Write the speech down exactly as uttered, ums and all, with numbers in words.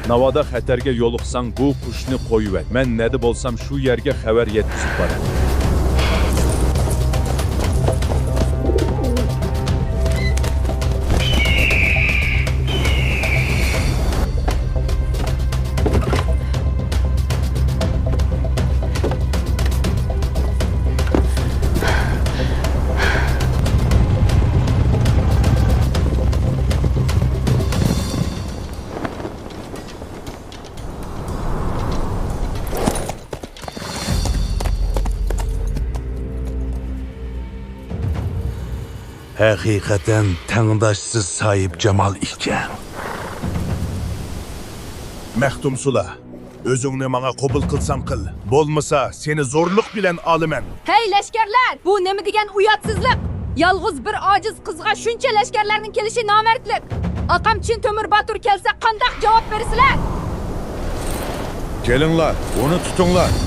ناۋادا خەتەرگە يولۇقساڭ، بۇ قۇشنى قويۇۋەت. مەن نەدە بولسام، شۇ يەرگە خەۋەر يەتكۈزۈپ بارىمەن. ھەقىقەتەن تەڭداشسىز ساھىبجامال ئىكەن. مەختۇمسۇلا، ئۆزۈڭنى ماڭا قوبۇل قىلساڭ قىل، بولمىسا سېنى زورلۇق بىلەن ئالىمەن. ھەي لەشكەرلەر، بۇ نېمە دېگەن ئۇياتسىزلىق؟ يالغۇز بىر ئاجىز قىزغا شۇنچە لەشكەرلەرنىڭ كېلىشى نامەردلىك. ئاقام چىن تۆمۈر باتۇر كەلسە قانداق جاۋاب بېرىسىلەر؟ كېلىڭلار، ئۇنى تۇتۇڭلار.